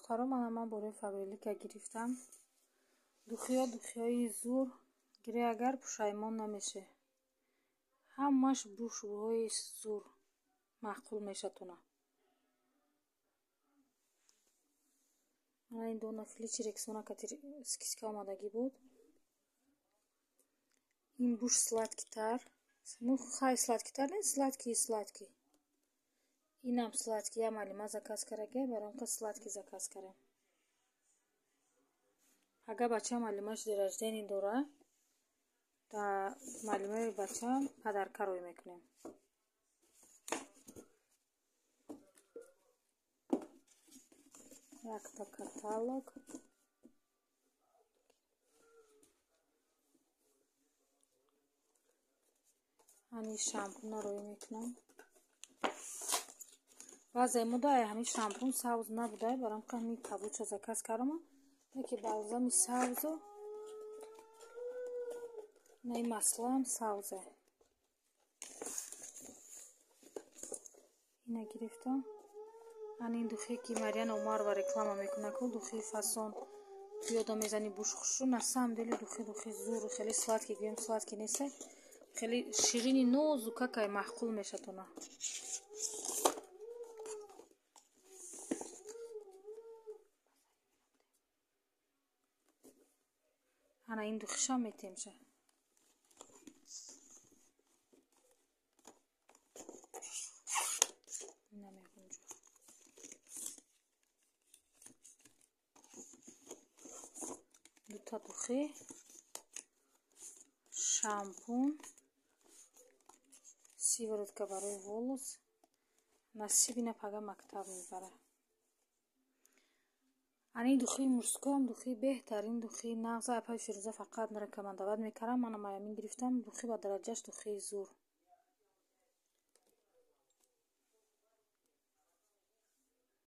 Духтаро, мана ман бораи Фаберлика гирифтам. Духиё духиёи зур, гире агар пушаймон намеше. Ҳамаш бушбӯҳои зур маъқул мешатона. Мана ин дона фличи Рексона кати скидка омадагӣ буд. Ин буш сладкитар. Ну, хай сладкитар не, сладкий сладкий. Инам сладкий, я малима заказ карага, барам қа сладкий заказ карам. Ага бача малимаш день рождения дора, да малимаи бача подарка рӯй мекунем. Якта каталог. Ани шампуна рӯй мекунам. Баъзе мудай ҳамин шампун сабз набудай, барам қа ҳамин кабуча заказ кардам. Яке балзами сабзу на ин маслаам сабзе. Ина гирифтам. Ани ин духе ки Марьяна Умарова реклама мекунад, ку духи фасон пиёда мезани буш хушу, на самом деле духи зур, хеле сладкий, гӯем сладкий нест, хеле ширини нозукакай маъқул мешатона. Ана ин духишам метемша. Намегунҷо. Дута духи, шампун, сиворотка барои волос. Насиб ина пага мактаб мебара. Ани духи мужскоам духи беҳтарин духи нағз. Апаи Фирӯза фақат рекомендовать мекардам. Мана маямин гирифтам. Духи ба дараҷаш духи зур.